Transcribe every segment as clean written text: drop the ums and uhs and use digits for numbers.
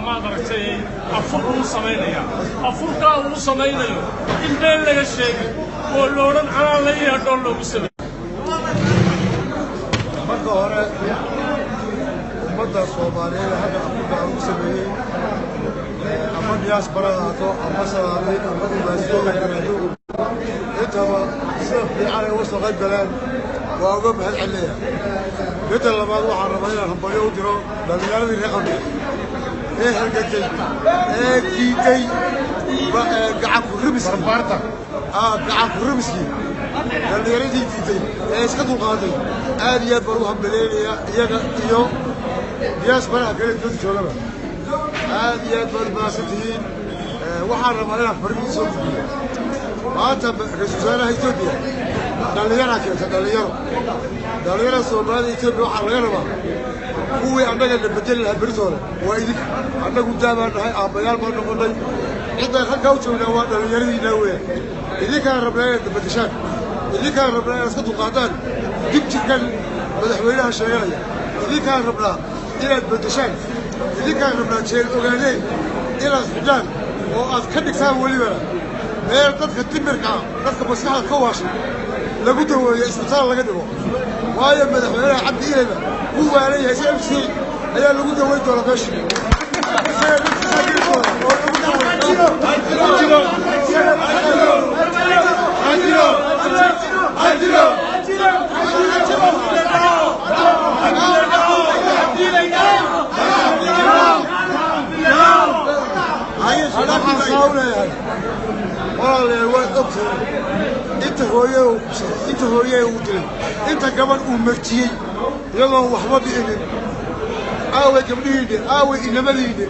Maad aragtay, afur uu samaynayaa, afurkaa uu samaynayo in been laga sheegay oo loodhan anaa la yeedhoo loogu sameeyey. Marka hore, ummadda Soomaaliyeed hadda afurka aan ugu sameeyey, ama diaspora ahaato ama salaadiin ama ugaasyo, garaado, intaba sida fiican ay uga soo qayb galeen waa uga mahad celinaya. Midda labaad, waxaan rabaa inaan hambalyo u diro dhallinyaradii reer Qabri ee halgantay ee diiday gacanku rimiskii, gacanku rimiskii. Dhallinyaradii diiday ee iska dulqaaday aad iyo aad baan u hambaleynayaa, iyaga iyo diasporaha kale dibadda joogaba. Aad iyo aad baad mahadsan tihiin. Waxaan rabaa inaan fariin soo gudbiyo. Maanta ra-iisul wasaaraha Etoobiya dhallinyaraa keenta, dhallinyaro, dhallinyarada Soomaalida Etoobiya. Waxaa laga rabaa kuwii annaga na bedeli lahaa beritooda waa idinka. Annagu daabaan nahay, aabbayaal baan noqonnay. Ciddaan halkaa u joognaa waa dhallinyaradiinaa weeyaan. Idinkaan rabnaa inaad na beddeshaan, idinkaan rabnaa inaad iska dulqaataan dib jirkan madaxweynaha sheeganaya, idinkaan rabnaa inaad beddeshaan, idinkaan rabnaa jeel ogaadeen inaad xidhaan oo aad ka dhigtaan welibana meel dadka dimirka ah, dadka maskaxda ka waashay lagu daweeyo, isbitaal laga dhigo. Waayo, madaxweynaha Cabdi Ilayba wuu waalan yahay, isaga naftiisa ayaa lagu daweyn doonaa meesha, isaga naftiisa geli doona oo lagu daweyn. Waxaan saa u leeyahay, walaalayaal, waad ogtahay inta hooyada uu kubsaday, inta hooyada uu dilay, inta gabadh uu martiyey iyadoon waxba bi'inin. Aaway gabdhihiinne? Aaway inamadiinne?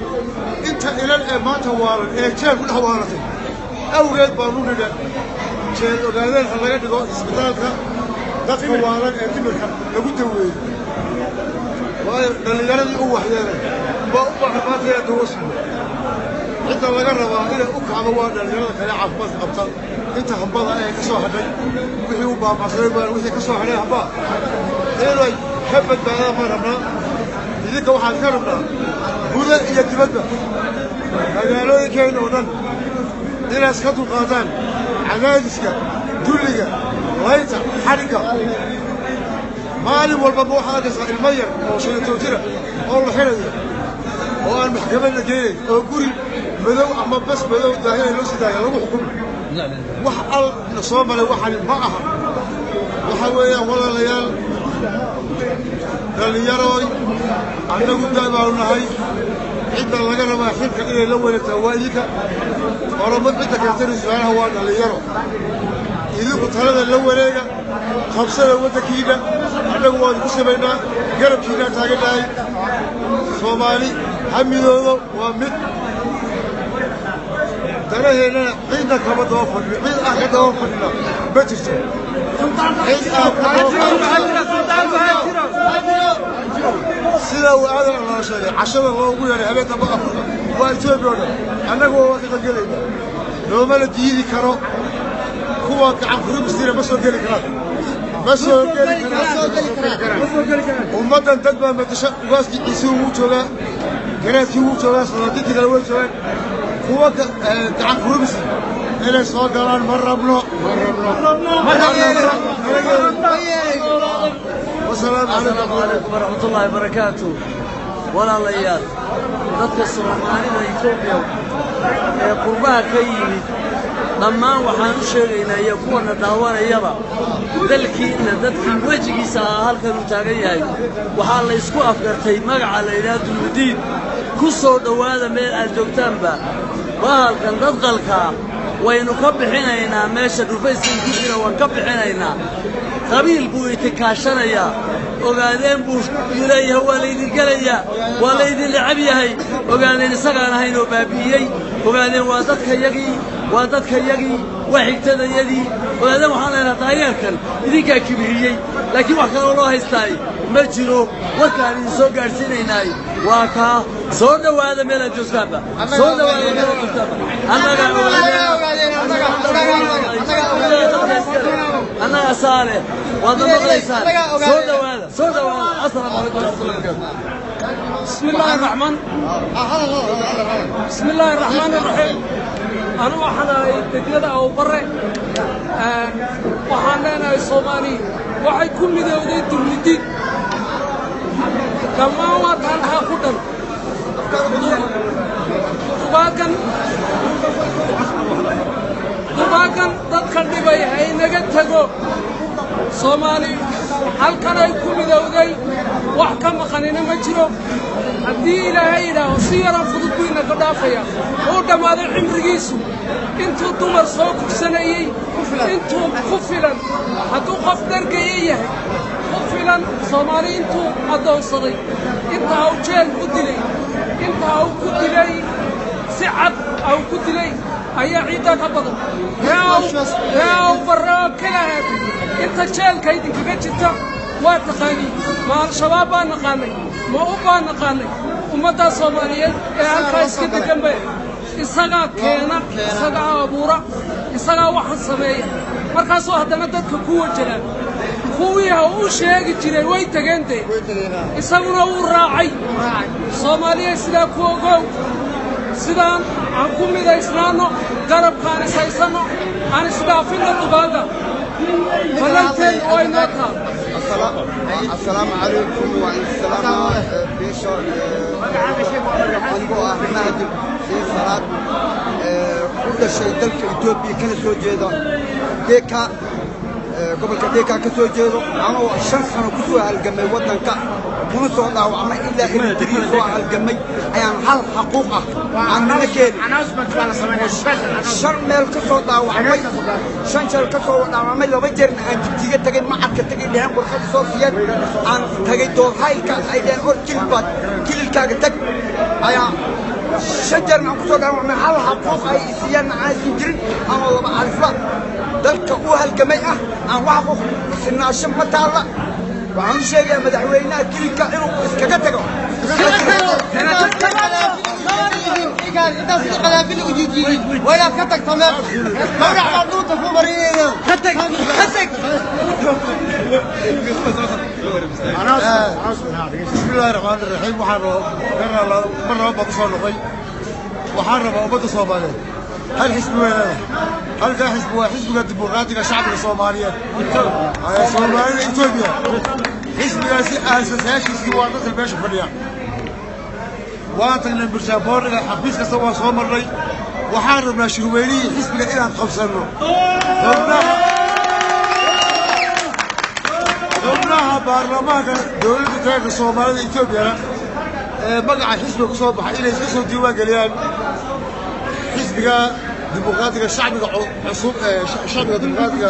Inta ilan ee maanta waalan ee jeel ku dhex waalatay awgeed baanu nidha jeel Ogaadeen ha laga dhigo isbitaalka dadka waalan ee timirka lagu daweeyo. Waayo, dhallinyaradii u waxyeelay baa u baahan maanta inaad dawo siino. Cidda laga rabaa inay u kacdo waa dhallinyarada kale caafimaadka qabta. Inta hambada ee ka soo hadhay, wixii u baaba'saday baan, wixii ka soo hadhay hambaa inay ka badbaadaan baan rabnaa. Idinka waxaan ka rabnaa guda iyo dibadba, magaalooyinkeenna oo dhan, inaad iska dulqaataan cadaadiska, dulliga, laynta, xadhigga. Maalin walbaba waxaad arkaysaa ilmo yar oo 15 jira oo la xidhayo oo aan maxkamad la geenayn oo guri madow ama bas madow daahina loo sii daaya lagu xukumo. Wax al na soo maray waxani ma aha. Waxa weeyaan, walaalayaal, dhallinyarooy, annagu da' baanu nahay. Cidda laga rabaa xilka inay la wareegtaa waa idinka. Oromad cidda keentay wasaaraha waa dhallinyaro. Idinku talada la wareega, qabsada waddankiinna. Annagu waan ku samaynaa, garabkiinnaan taagannahay. Soomaali ha midoodo, waa mid danaheennana. Cidna kama daba fadhino, cid aan ka daba fadhina ma jirto, cid aan ka daba. Sida uu Aadan Allaa sheegay, cashada loogu yeedhay habeen dambe Afrika waa Etoobiya oo dhan. Annagu waa ka qaybgelaynaa, loomana diidi karo. Kuwa gacan kurubistira ma soo geli karaan, ma soo geli karaan. Ummaddan dad baa madasho. Ugaaskii Ciise wuu joogaa, garaadkii wuu joogaa, salaadiintii kale way joogaan. Kuwa gacan kurubis inay soo galaan ma rabno, ma rabno. Wasalaamu Asalaamu calaykum waraxmatullaahi wabarakaatu. Walaalayaal, dadka Soomaalida Etoobiya ee qurbaha ka yimid dhammaan waxaan u sheegaynaa iyo kuwana daawanayaba, dalkiinna dadkii wejigiisa ahaa halkanuu taagan yahay. Waxaa laysku afgartay magaca la yidhaha Dulmudiid. Ku soo dhowaada meel aad joogtaanba. Bahalkan dadqalkaa waynu ka bixinaynaa meesha dhufayskan ku jira, waan ka bixinaynaa. Qabiil buu itikaashanayaa, Ogaadeen buu leeyahay, waa laydin gelayaa, waa laydin necab yahay. Ogaadeen isagaan ahayn oo baabi'iyey. Ogaadeen waa dadkayagii, waa dadkayagii, waa xigtadayadii. Ogaadeen waxaan leenahay daayeerkan idinkaa kibiriyey, laakiin wax kaloo loo haystaay ma jiro. Warkaan idin soo gaadhsiinaynaay waa kaa. Soo dhowaada meel aad joogtaanba, soo dhowaada meel aad joogtaanba. Annagaa Ogaadeen, annaga saale, waadna maqlaysaan. Soo dhowaada, soo dhowaada. Asalaamu calaykum waraxmatullahi wabarakaatu. بسم الله الرحمن بسم الله الرحمن الرحيم. أنا waxaan ahay degmada Awbare. Waxaan leenahay Soomaali waxay ku midowday dulmidiid. Dhammaan waa taalaha ku dhan dubaagan dubaagan dadka dhibay ha inaga tago. Soomaali halkan ay ku midowday, wax ka maqanina ma jiro. Haddii Ilaahay yidhaaho, si yaran fudud buu inaga dhaafaya. Wuu dhammaaday cimrigiisu, intuu dumar soo kufsanayey intuu ku filan. Hadduu qof dhargaya yahay, ku filan. Soomaali intuu addoonsaday, inta uu jeel ku dilay, inta uu ku dilay si cad uu ku dilay ayaa ciiddaa ka badan. Ree Awbarre oo kala heetay, inta jeelka idinkaga jirta waa taqaanii. Ma Al-Shabaab baa naqaanay? Ma u baa naqaanay? Ummaddaa Soomaaliyeed ee halkaa iska degan bay isagaa keena, isagaa abuura, isagaa waxaan sameeya. Markaasuu haddana dadka ku wajalaan. Kuwii ha u sheegi jiray way tegeen dee, isaguna wuu raacay. Soomaaliya sidaa ku ogow. Sidaan aan ku midaysnaanno, garabka aan ishaysanno, aan isdhaafinno dubaadda. Ballanteen waa inoo taa. Asalaamu calaykum. Waa insalaama beesha. Anigoo ah Mahdi Xuseen Salaad, ku dhashay dalka Etoobiya, kana soo jeeda Deeka, gobolka Deeka ka soo jeedo, anoo 5 sano ku soo halgamay waddanka, kuna soo dhaawacmay, ilaa Eritrea soo halgamay, ayaan hal xaquuq ah aan nala keenin. Shan meel ka soo dhaawacmay, shan jeer ka soo dhaawacmay, laba jeerna aan Jigjiga tagay, macadka tagay, dheheen warqad soo siiyeen, aan tagay Doorhaylka, ay dheheen or jilbaad kililkaaga tag, ayaa shan jeerna aan ku soo dhaawacmay. Hal xaquuq ay siiyeenna aansan jirin, ama laba alifla dalka u halgamay ah aan wax xaquuq sinaasho ma taalla. Waxaan u sheegayaa madaxweynaha kililka inuu iskaga tago. Intaas qadaafili u jiijiiday waa inaad ka tagto meesha. Gawrac baa dhuunta ku marinayna, ka tag, ka tag. Bismi illaahi raxmaani raxiim. Waxaan mar laba baan ku soo noqday. Waxaan rabaa ummadda Soomaaliyeed hal xisbi way leedahay. Halkaa xisbi waa Xisbiga Dimuqraadiga Shacbiga Soomaaliyeed ee Soomaalida Etoobiya. Xisbigaasi aasasayaashiisii waa dadka meesha fadhiya. Waan tagnay Birshaboorniga, xafiis kasta waan soo marnay. Waxaan rabnaa shirweynihii xisbiga inaan qabsanno. Xubnaha baarlamaanka dowladda taanka Soomaalida Etoobiyana ee magaca xisbiga ku soo baxay inay iska soo diiwaan geliyaan Xisbiga Dimuqraadiga Shacbiga cusub ee Shacbiga Dimuqraadiga,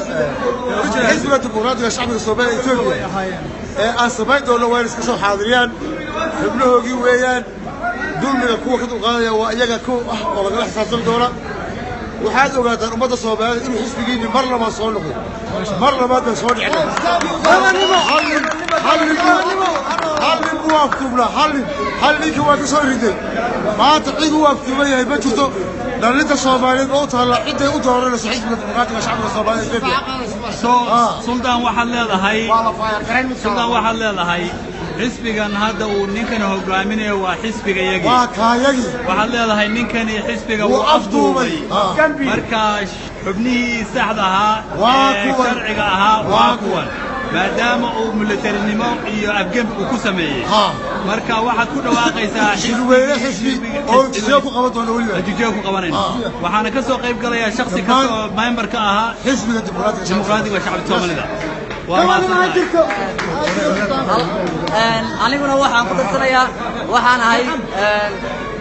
Xisbiga Dimuqraadiga Shacbiga Soomaalida Etoobiya ee aan samayn doono, waa in iska soo xaadiriyaan xubnahoogii weeyaan. Dulmiga kuwa ka dulqaadaya waa iyaga kuw ah oo lagala xisaabtami doona. Waxaad ogaataan ummadda Soomaalida inuu xisbigiinni mar labaad soo noqdo, mar labaad bay soo dhicnay. Hal nin buu afduubnaa, hal nin. Hal ninkii waa ka soo riday. Maanta cid uu afduuban yahay ma jirto. Dhalinta Soomaaliyeed oo u taalla cidday u dooranayso Xisbiga Dimuqraatiga Shacbiga Soomaalida Etoobiya. Suldaan, waxaad leedahay, Suldaan, waxaad leedahay xisbigan hadda uu ninkan hogaaminayo waa xisbigayagii. Waa kaayagii. Waxaad leedahay ninkani xisbiga wuu wuu afduubay. Afduubay. Marka xubnihii saxda ahaa waa ee kuwan. Sharciga ahaa waa waa kuwan, maadaama uu militarinimo iyo afgembi uu ku sameeyey. Marka waxaad ku dhawaaqaysaa shirweyne xisbi oo Jigjiga ku qaban doono weliba. Jigjiga ku qabanayna. Waxaana ka soo qayb galaya shaksi kasta oo member ka ahaa Xisbiga Dimuqraatiga. Dimuqraadiga Shacabka Soomaalida. Waa mahadsantahay. Aniguna waxaan ku darsanayaa, waxaan ahay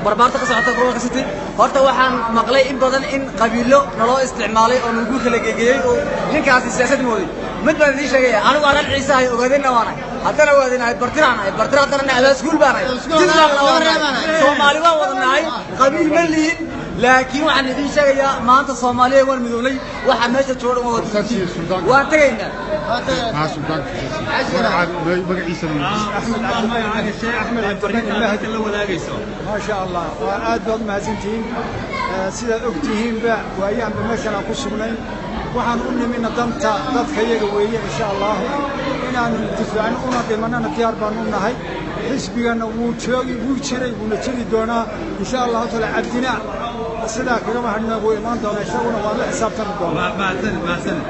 barbaarta ka socota gobolka City. Horta waxaan maqlay in badan in qabiilo naloo isticmaalay oo nagu kala gegeeyey oo ninkaasi siyaasad mooday. Mid baan idiin sheegaya: anigu anan Ciise ahay, Ogaadinna waan ahay, haddana Ogaadinahay, Bartiraan ahay, Bartira haddana Abaaskuul baan ahay, Jidlaaqna waan ahay. Soomaali waan wada nahay, qabiil ma lihin. Laakiin waxaan idiin sheegayaa, maanta Soomaaliya waan midownay. Waxa meesha jooga dhan waa wada, waan tegaynaa. Suldaan, magacaaga sheeg, fariinta dadka la wadaagayso. Maa sha Allah, waa aad baad umahadsantihiin. Sidaad og tihiinba, waayahanba meeshan aan ku sugnayn waxaan u nimina danta dadka iyaga weeye. Insha Allahu inaanu difaacno una dhimanana diyaar baan u nahay. Xisbigana wuu joogi, wuu jiray, wuuna jiri doonaa insha Allahu taala. Cabdina sidaa kagama hadhna, wuu imaan doonaa isaguna, waan la xisaabtami doonaa. Mahadsanid, mahadsanid.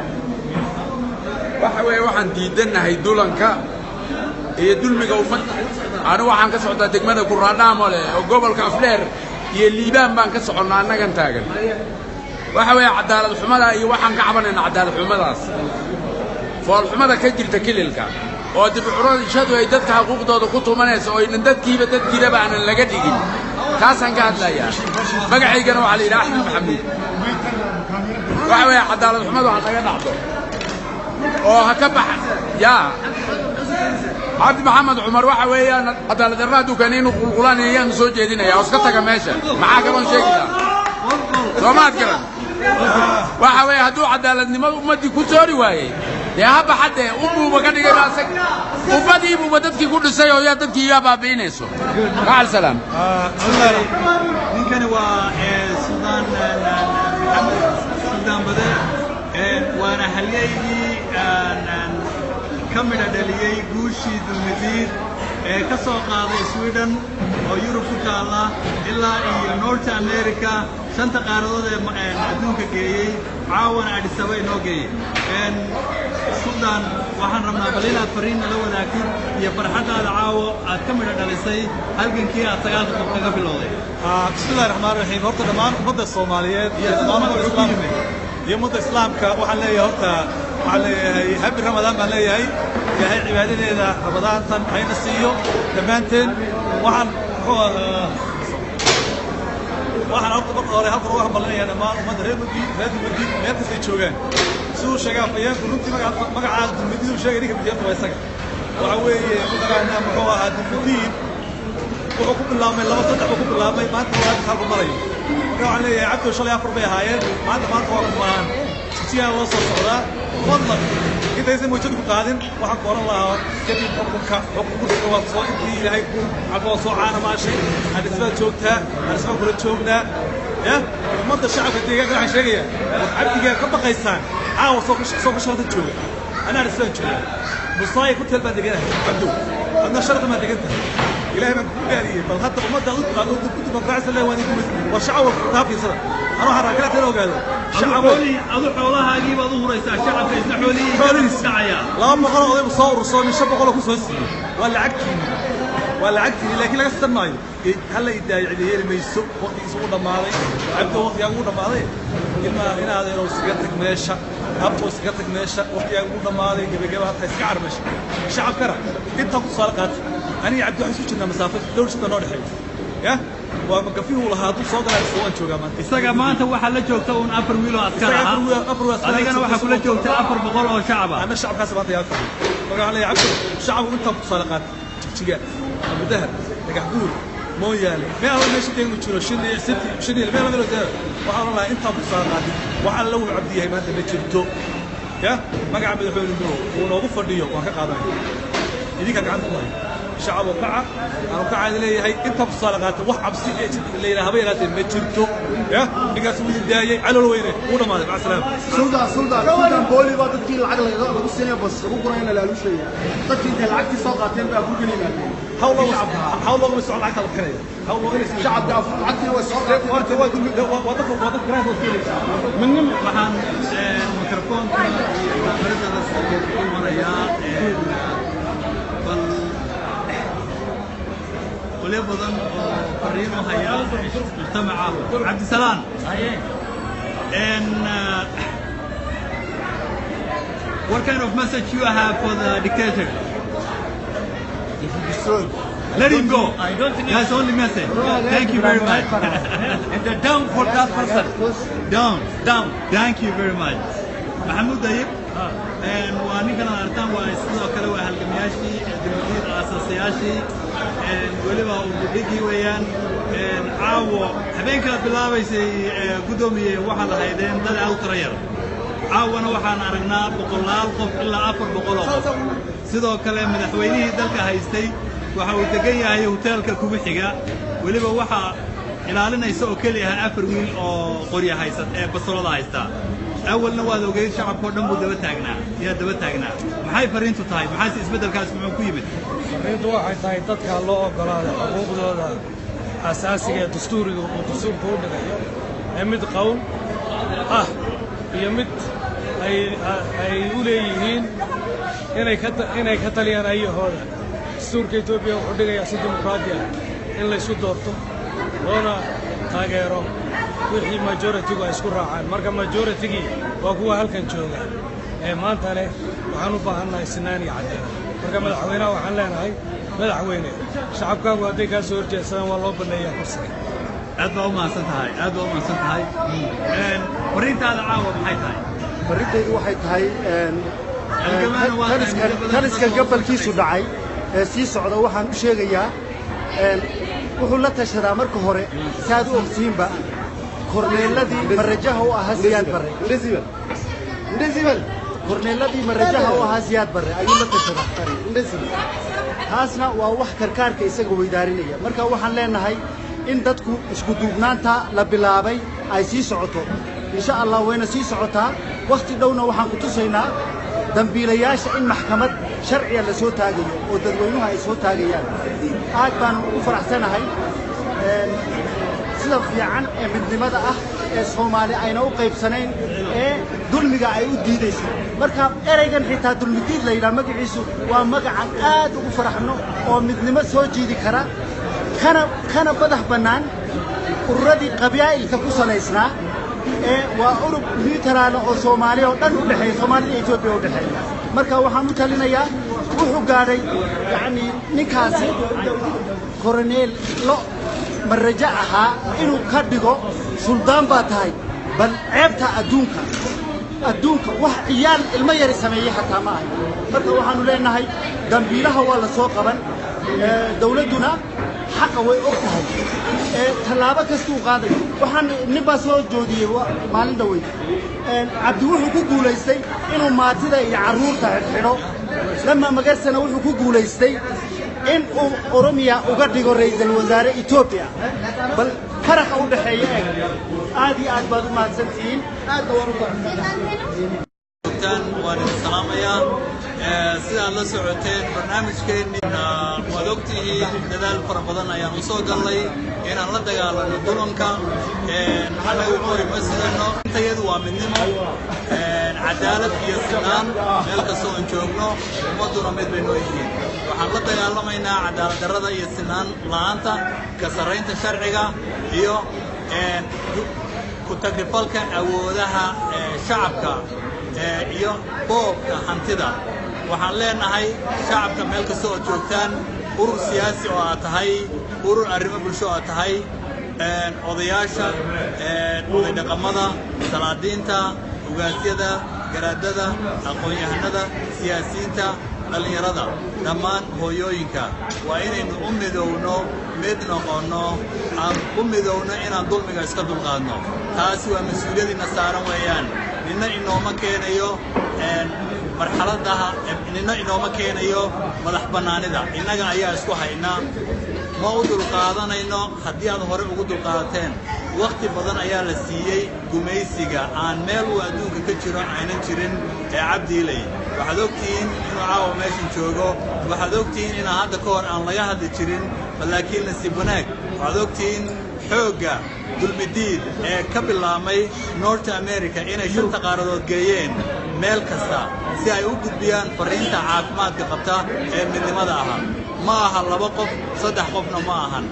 Waxa weeye, waxaan diidannahay dulanka iyo dulmiga ummadda. Anigu waxaan ka socdaa degmada Guraadhaamole oo gobolka Afdheer iyo Liibaan baan ka soconnaa. Annagan taagan waxa weeye cadaalad xumada iyo waxaan ka cabanaynaa cadaalad xumadaas, foolxumada ka jirta kililka oo dibcurashadu ay dadka xuquuqdooda ku tumanayso oo aynan dadkiiba dad jiraba aanan laga dhigin. Taasaan ka hadlayaa. Magacaygana waxaa la yidhaha Axmed Maxamuud. Waxa weeye cadaalad xumadu ha naga dhacdo oo ha ka baxa yaa Cabdi Maxamed Cumar. Waxa weeyaan cadaalad darra hadduu keenay inuu qulqulanaya ayaanu soo jeedinaya oo iska taga meesha. Maxaa kaloon sheegaysaa? Soomaad garan? Waxa weeye hadduu cadaaladnimo ummaddii ku soori waayey, dee ha baxadee. Umbuuba ka dhigay ba asag ummadiibuuba dadkii ku dhisay oo yaa dadkii yaa baabi'inayso. Macal salaam. Ninkani waa Suldaan Maxamed Suldaan Bade, waana halyeygii ka midha dhaliyey guushii Dulmidiid ee ka soo qaaday Sweden oo Yurub ku taalla ilaa iyo North America, shanta qaaradood ee adduunka geeyey, caawana Addis Ababa inoo geeyey. Suldaan, waxaan rabnaa bal inaad fariin nala wadaagtid iyo farxaddaada caawo aad ka midha dhalisay halgankii aad 9-ka qof kaga bilowday. Bismillahi raxmaan raxiim. Horta dhammaan ummadda Soomaaliyeed iyo dhammaan ummadda Islaamka iyo ummadda Islaamka waxaan leeyahay, horta waxaan leeyahay happy Ramadaan baan leeyahay. Ilaahay cibaadadeeda Ramadaantan hayna siiyo dhammaanteen. Waxaan muxuu waxaan horta marka hore halkan uga hambalinayaa dhammaan ummadda reer Muddi, reer Dulmadi meel kastay joogaan. Siduu sheegaa afhayeenku, runtii magacaa Dulmadiid uu sheegay, ninka bixiyanta waa isaga. Waxa weeye mataqaanaa muxuu ahaa, Dulmadiid wuxuu ku bilaabmay laba, saddex buu ku bilaabmay, maanta waa halku marayo. Marka waxaan leeyahay Cabdo, shalay afar bay ahaayeen, maanta waa kumaan. Jigjigaa loo soo socdaa. Fadlan intaysan mawjad ku qaadin waxaan ku oran lahaa kadib xukunka, xukun kursiga waa soo intii Ilaahay ku calfa waa soo caana maashay. Adhisbaad joogtaa, adhisbaan kula joognaa ya ummadda shacabka deegaanka. Waxaan sheegayaa war cabdigaa ka baqaysaan caawa soo ka sharta jooga. Anaa adhisbaan jooga, Musaaya hotel baan deganahay. Cabdow, adna sharqi baan degan tahay. Ilaahay baan kugu dhaariyey, bal hadda ummadda aad u dimuqraacsan leeyahay waan idin war shacab taa fiirsada. Anuu waxaan rabaa kale tan ogaado shacab. Adu xoolahaagii baad u huraysaa shacabka, isna xoolihii xoolihiis dhacaya. 200 oo odaybu soo urursoo min 500 ku soo siiyey. Waa lacagtiini, waa lacagtiini, laakiin laga sitan maayo. Hala idaayo, cidi yeeli mayso. Waqtigiisa ugu dhammaaday Cabdo, waqtigaa ugu dhammaaday. Ilmaa inaadeerow iskaga tag meesha, abto iskaga tag meesha, waqtigaa ugu dhammaaday, gebageba hataa iska car meesha. Shacabkana intaa ku tusaale qaata. Aniga Cabdi waxaan isu jirnaa masaafo dhowr jid baa noo dhexeeya ya waa magafihuu lahaa hadduu soo galaa waan joogaa maanta. Isaga maanta waxaa la joogta uun afar wiil oo askar Isaga ah. afar wiil askar ah. Adigana waxaa kula joogta 400 oo shacab ah. Ana shacabkaas maanta yaa fadhiyo. Marka waxaan leeyahay Cabdi, shacabku intaa ku tusaale qaata. Jigjiga, Abudahab, Dhagax Buur, Mooyaale, meel alla meesha deegan jiro, Shinil City, Shinil, meel alla meel deegan, waxaan oran lahaa intaa ku tusaale qaatay. Wax alla wuxuu Cabdi yahay maanta ma jirto ya magaca madaxweynenimo uu noogu fadhiyo waan ka qaadanaya. Idinka gacanta ku haya, shacaboo kaca, aanu kacaan leeyahay intaa ku tusaale qaatay. Wax cabsi ee la yidhaha haba yaraatee ma jirto ya ninkaas wuu idin daayey. Calool weyne wuu dhammaaday. Maca salaama. Suldaan, suldaan, suldaan, booli baa dadkii lacag lagu siinaya, bas lagu gurayna laalushaya. Dadkii intay lacagtii soo qaateen bay afur kala yimaadeen. Hawl loogama socon, lacagta la bixinaya hawl loogama Shacabka afur lacagtiina way soo qaateen. Waa dadka, waa dadka garaanka waad Waxaan mikrofoonka iyo kaamirada u marayaa bal qolyo badan oo fariin u haya mujtamaca. Cabdisalaan, what kind of message you have for the dictator? Let him go. I don't need. That's only message. Thank you very much. And the down for that person. Down. Down. Thank you very much. Maxamuud Dayib. Waa ninkan aad aragtaan, waa sidoo kale waa halgamayaashii Dulmadiid aasasayaashii, weliba uu gudhigii weeyaan. Caawo habeenkaad bilaabaysay, guddoomiye, waxaad ahaydeen dad aad u tiro yar. Caawana waxaan aragnaa boqolaal qof ilaa 400 oo qof. Sidoo kale madaxweynihii dalka haystay waxa uu degan yahay hoteelka kugu xiga, weliba waxaa ilaalinaysa oo keliya afar wiil oo qorya haysa ee basolada haysta. Awalna waad ogeyd, shacabkao dhan buu daba taagnaa, yaa daba taagnaa. Maxay fariintu tahay? Maxaase isbeddelkaas muxuu ku yimid? Fariintu waxay tahay dadka loo oggolaado xuquuqdooda asaasiga ee dastuuriga uu dastuurka u dhigayo, ee mid qown ah iyo mid ay u leeyihiin inay ka taliyaan ayahooda. Dastuurka Etoobiya wuxuu dhigayaa si dimuqraadi ah in laysu doorto, loona taageero wixii majority-gu ay isku raacaan. Marka majority-gii waa kuwa halkan jooga ee maanta leh waxaan u baahannahay sinaan iyo cadaalad. Marka madaxweynaha waxaan leenahay, madaxweyne, shacabkaagu hadday kaa soo horjeedsadaan, waa loo banneeyaa kursiga. Aad baa u mahadsan tahay, aad baa u mahadsan tahay. Fariintaada caawa maxay tahay? Farintaydu waxay tahay Halgamaana waa tahay muddo badan taliska dadka gabalkiisu dhacay ee sii socda, waxaan u sheegayaa wuxuu la tashadaa marka hore, saad u ogtihiinba, korneeladii marajaha u ahaa Siyaad Barre. Korneeladii marajaha u ahaa Siyaad Barre ayuu la tashadaa. Taasna waa wax karkaarka isaga weydaarinaya. Marka waxaan leenahay in dadku isku duubnaanta la bilaabay ay sii socoto, insha Allah wayna sii socotaa. Wakhti dhowna waxaan ku tusaynaa dambiilayaasha in maxkamad sharciya la soo taagayo oo dadweynuhu ay soo taagayaan. Aad baan ugu faraxsanahay sida fiican ee midnimada ah ee Soomaali ayna u qaybsanayn ee dulmiga ay u diidayso. Marka ereygan xitaa Dulmidiid la yidhaha, magaciisu waa magacan aad ugu faraxno oo midnimo soo jiidi kara, kana madax bannaan ururadii qabaa'ilka ku salaysnaa, ee waa urur neutral oo Soomaaliya oo dhan u dhexeeya, Soomaalida iyo Etoobiya u dhexeeya. Marka waxaan u talinayaa, wuxuu gaadhay yacni ninkaasi koroneel lo marajo ahaa inuu ka dhigo suldaan baa tahay. Bal ceebta adduunka, adduunka wax ciyaal ilmo yari sameeyey xataa ma ahay. Marka waxaanu leenahay dambiilaha waa la soo qaban, dawladduna xaqa way og tahay ee tallaabo kastuu qaadayo. Waxaan nin baa soo joodiyey maalin dhaweyd, Cabdi wuxuu ku guulaystay inuu maatida iyo carruurta xidhxidho, Lama Magarsana wuxuu ku guulaystay in uu Oromiya uga dhigo ra'iisul wasaare Etoobiya. Bal faraqa u dhexeeya eg. Aad iyo aad baad u mahadsantihiin, aadna waan u faraxsanahay. Joogtaan waan idin salaamayaa. Sidaad la socoteen barnaamijkeennii, waad ogtihiin, dadaal fara badan ayaan u soo gallay inaan la dagaalano dulanka. Annagu qori ma sidano, intayadu waa midnimo, cadaalad iyo sinaan. Meel kastoo aan joogno ummadduna mid bay noo yihiin. Waxaan la dagaalamaynaa cadaalad darrada iyo sinaan la'aanta, ka sarraynta sharciga iyo ku tagrifalka awoodaha shacabka iyo boobka hantida. Waxaan leenahay shacabka meel kasta oo joogtaan, urur siyaasi oo aad tahay, urur arrimo bulsho oo aad tahay, odayaasha, oday dhaqamada, salaadiinta, ugaasyada, garaadada, aqoon-yahanada, siyaasiyiinta, dhallinyarada, dhammaan hooyooyinka, waa inaynu u midowno, mid noqonno, aan u midowno inaan dulmiga iska dulqaadno. Taasi waa mas-uuliyadiina saaran weeyaan. Nina inooma keenayo marxaladaha, nina inooma keenayo madax bannaanida, innaga ayaa isku hayna. Ma u dulqaadanayno haddii aad hore ugu dulqaadateen. Wakhti badan ayaa la siiyey gumaysiga aan meel uu adduunka ka jiro aynan jirin ee Cabdiilay. Waxaad ogtihiin inuu caawa meeshan joogo, waxaad ogtihiin inaan hadda ka hor aan laga hadli jirin, laakiin nasiib wanaag waxaad ogtihiin xoogga Dulmidiid ee ka bilaabmay North America inay shanta qaaradood geeyeen meel kasta si ay u gudbiyaan farriinta caafimaadka qabta ee midnimada ahaa. Ma aha laba qof, saddex qofna ma ahan,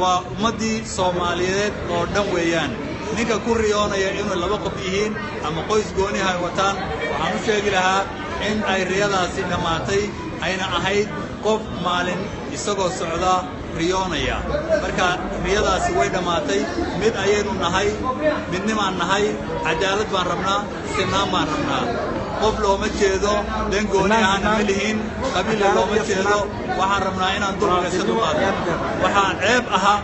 waa ummaddii Soomaaliyeed oo dhan weeyaan. Ninka ku riyoonaya inuu laba qof yihiin ama qoys gooniha ay wataan, waxaan u sheegi lahaa in ay riyadaasi dhammaatay, ayna ahayd qof maalin isagoo socda riyoonaya. Marka riyadaasi way dhammaatay. Mid ayaynu nahay, midnimaan nahay, cadaalad baan rabnaa, sinaan baan rabnaa. Qof looma jeedo, dan gooni ahana ma lihin, qabiilla looma jeedo. Waxaan rabnaa inaan dulmiga iska dulqaadno. Waxaa ceeb aha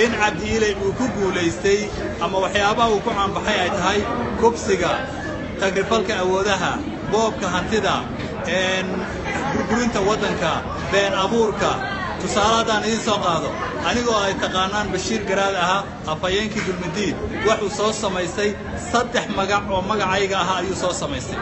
in Cabdiilay uu ku guulaystay ama waxyaabaha uu ku caanbaxay ay tahay kubsiga, tagrifalka awoodaha, boobka hantida, burburinta waddanka, been abuurka. Tusaale haddaan idiin soo qaado, anigoo ay taqaanaan Bashiir Garaad ahaa, afhayeenkii Dulmidiid, wuxuu soo samaystay 3 magac oo magacayga ahaa ayuu soo samaystay.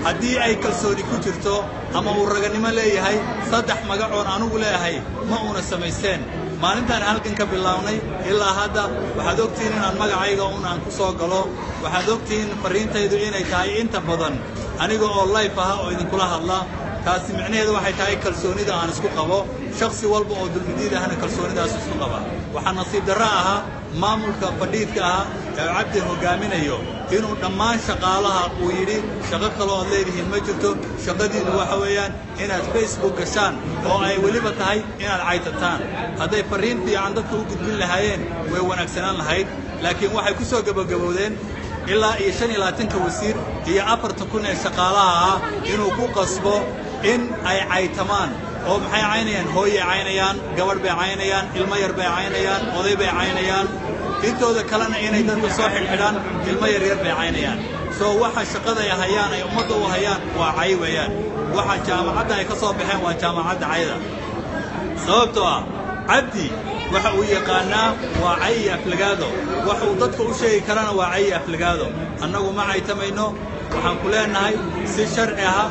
Haddii ay kalsooni ku jirto ama uu raganimo leeyahay, 3 magac oon anugu leeyahay ma uuna samaysteen. Maalintaan halkan ka bilownay ilaa hadda waxaad ogtihiin inaan magacayga un aan ku soo galo. Waxaad ogtihiin farriintaydu inay tahay inta badan aniga oo live aha oo idinkula hadla. Taasi micnaheedu waxay tahay kalsoonida aan isku qabo, shakhsi walba oo Dulmidiid ahna kalsoonidaas isku qaba. Waxaa nasiib darro ahaa maamulka fadhiidka ah ee Cabdi hoggaaminayo inuu dhammaan shaqaalaha uu yidhi shaqo kale ood leedihiin ma jirto, shaqadiinnu waxa weeyaan inaad Facebook gashaan oo ay weliba tahay inaad caytataan. Hadday farriin fiican dadka u gudbin lahaayeen way wanaagsanaan lahayd, laakiin waxay ku soo gebagabowdeen ilaa iyo 25-ka wasiir iyo 4,000 ee shaqaalaha ah inuu ku qasbo in ay caytamaan. Oo maxay caynayaan? Hooyay caynayaan, gabadh bay caynayaan, ilmo yar bay caynayaan, oday bay caynayaan, intooda kalena inay dadka soo xidhxidhaan, ilmo yaryar bay caynayaan. Soo waxa shaqada ay hayaan ay ummadda u hayaan waa cay weeyaan. Waxa jaamacadda ay ka soo baxeen waa jaamacadda cayda, sababtoo ah Cabdi waxa uu yaqaannaa waa cay iyo aflagaado, waxa uu dadka u sheegi karana waa cay iyo aflagaado. Annagu ma caytamayno, waxaan ku leenahay si sharci ah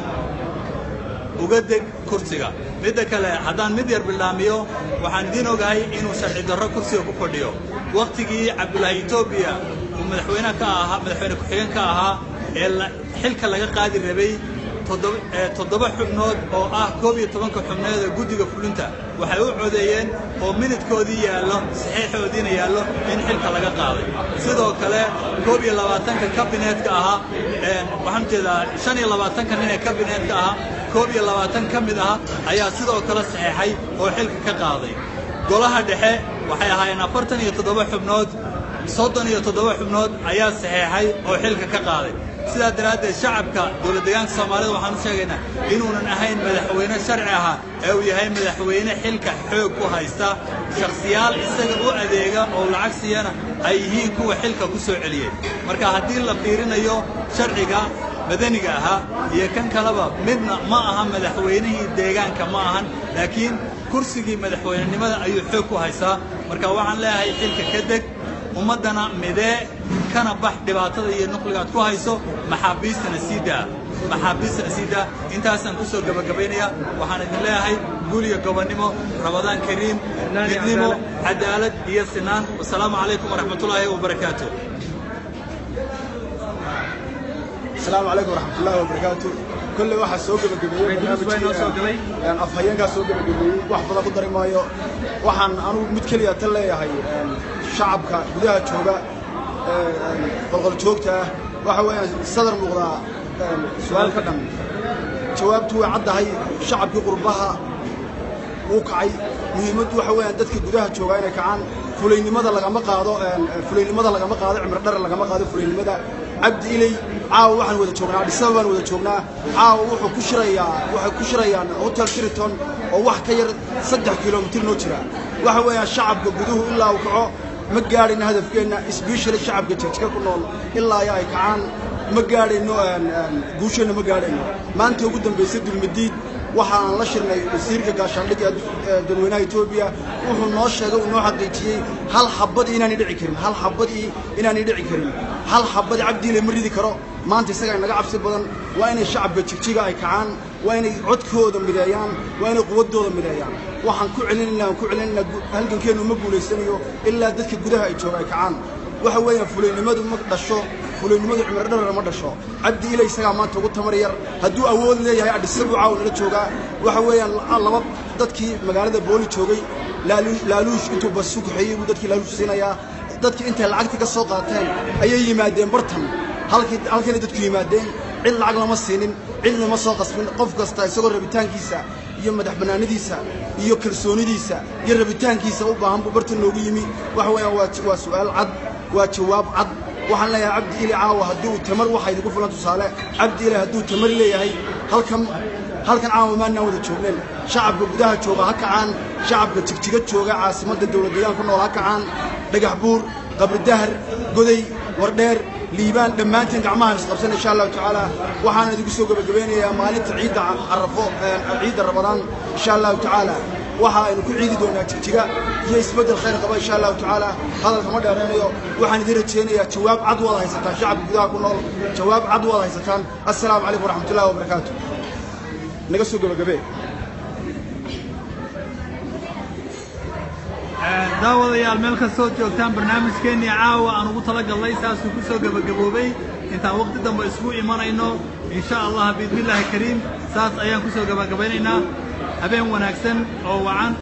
uga deg kursiga. Midda kale, haddaan mid yar bilaamiyo, waxaan idiin ogahay inuu sharci darro kursiga ku fadhiyo. Wakhtigii Cabdullaahi Etoobiya uu madaxweyne ka ahaa, madaxweyne ku-xigeen ka ahaa, ee xilka laga qaadi rabay 7 xubnood oo ah 11-ka xubnood ee guddiga fulinta, waxay u codeeyeen oo minidkoodii yaallo, saxiixoodiina yaallo, in xilka laga qaaday. Sidoo kale 21-ka kabineetka ahaa, waxaan ujeedaa 25-ka nin ee kabineetka ahaa, 21 ka mid ah ayaa sidoo kale saxeexay oo xilka ka qaaday. Golaha dhexe waxay ahaayeen 47 xubnood, 37 xubnood ayaa saxeexay oo xilka ka qaaday. Sidaa daraaddeed shacabka dowlad deegaanka Soomaalida waxaan u sheegaynaa inuunan ahayn madaxweyne sharci ahaa ee uu yahay madaxweyne xilka xoog ku haysta, shakhsiyaal isaga u adeega oo lacag siiyana ay yihiin kuwa xilka ku soo celiyey. Marka haddii la fiirinayo sharciga madaniga ahaa iyo kan kaleba, midna ma aha madaxweynihii deegaanka ma ahan, laakiin kursigii madaxweynenimada ayuu xoog ku haystaa. Marka waxaan leeyahay xilka ka deg, ummaddana midee, kana bax dhibaatada iyo nuqliga aad ku hayso, maxaabiistana sii daa, maxaabiistana sii daa. Intaasaan ku soo gebagabaynaya. Waxaan idin leeyahay guul iyo gobonnimo, Ramadaan kariim, midnimo, cadaalad iyo sinaan. Wasalaamu calaykum waraxmatullaahi wabarakaatu. Asalaamu calaykum waraxmatullaahi wabarakaatu. Kolley waxaa soo gebagabeeyey barnaamijkii afhayeenkaa soo gebagabeeyey, wax badan ku dari maayo. Waxaan anugu mid keliya tan leeyahay shacabka gudaha jooga qolqol joogta ah, waxa weeyaan sadar muuqdaa su'aal ka dhan, jawaabtu way caddahay. Shacabkii qurbaha wuu kacay, muhiimaddu waxa weeyaan dadka gudaha jooga inay kacaan. Fulaynimada lagama qaado, fulaynimada lagama qaado, cimri dhar lagama qaado fulaynimada. Cabdi Iley caawa waxaan wada joognaa Dhisaba baan wada joognaa. Caawa wuxuu ku shirayaa, waxay ku shirayaan Hotel Sheraton oo wax ka yar 3 kilomitir noo jira. Waxa weeyaan shacabka guduhu ilaa uu kaco ma gaadhayno hadafkeenna, especially shacabka Jigjiga ku nool ilaa ay kacaan ma gaadhayno guusheenna, ma gaadhayno. Maanta ugu dambaysay Dulmadiid waxa aan la shirnay wasiirka gaashaandhigga dadweynaha Etoobiya. Wuxuu noo sheegay, uu noo xaqiijiyey hal xabad inaanay dhici karin, hal xabad inaanay dhici karin, hal xabad Cabdiile ma ridi karo. Maanta isagaa inaga cabsi badan. Waa inay shacabka Jigjiga ay kacaan, waa inay codkooda mideeyaan, waa inay quwaddooda mideeyaan. Waxaan ku celinaynaa, aan ku celinaynaa, halgankeennu ma guulaysanayo ilaa dadka gudaha ay jooga ay kacaan. Waxa weeyaan fulaynimadu ma dhasho, fulaynimadu cimri dharara ma dhasho. Cabdi Ilay isagaa maanta ugu tamar yar, hadduu awood leeyahay Adhisabu caawa nala joogaa. Waxa weeyaan laba dadkii magaalada Booli joogay laaluush intuu basu kaxeeyey buu dadkii laaluush siinayaa. Dadkii intay lacagtii ka soo qaateen ayay yimaadeen bartan, halkii halkanay dadku yimaadeen. Cid lacag lama siinin, cid lama soo qasbin. Qof kasta isagoo rabitaankiisa iyo madax bannaanidiisa iyo kalsoonidiisa iyo rabitaankiisa u baahan buu bartan noogu yimi. Waxa weeyaan waa su'aal cad, waa jawaab cad. Waxaan leeyahay Cabdi Ili caawa haddii uu tamar, waxa idinku filan tusaale, Cabdi Ili hadduu tamar leeyahay halkan caawa maannaan wada joogneen. Shacabka gudaha jooga ha kacaan, shacabka Jigjiga jooga caasimadda dowlad deegaan ku nool ha kacaan, Dhagax Buur, Qabri Dahar, Goday, Wardheer, Liibaan, dhammaantiin gacmahan isqabsan insha Allahu tacaala. Waxaan idinku soo gebagabeynayaa maalinta ciidda Carafo, ciidda Ramadaan insha Allahu tacaala. Waxa aynu ku ciidi doonaa Jigjiga iyo isbeddel khayr qaba, insha Allahu tacaala. Hadalka ma dheeraynayo. Waxaan idin rajaynayaa jawaab cad waad haysataan, shacabka gudaha ku nool, jawaab cad waad haysataan. Assalaamu calaykum waraxmatullahi wabarakaatu. Naga soo gabagabee. Daawadayaal, meel kastood joogtaan, barnaamijkeennii caawa aan ugu talagalnay saasuu ku soo gebagaboobay. Intaan waqti dambe isugu imanayno, insha Allah, biidnillaahi kariim, saas ayaan ku soo gebagabaynaynaa. Habeen wanaagsan oo wacan.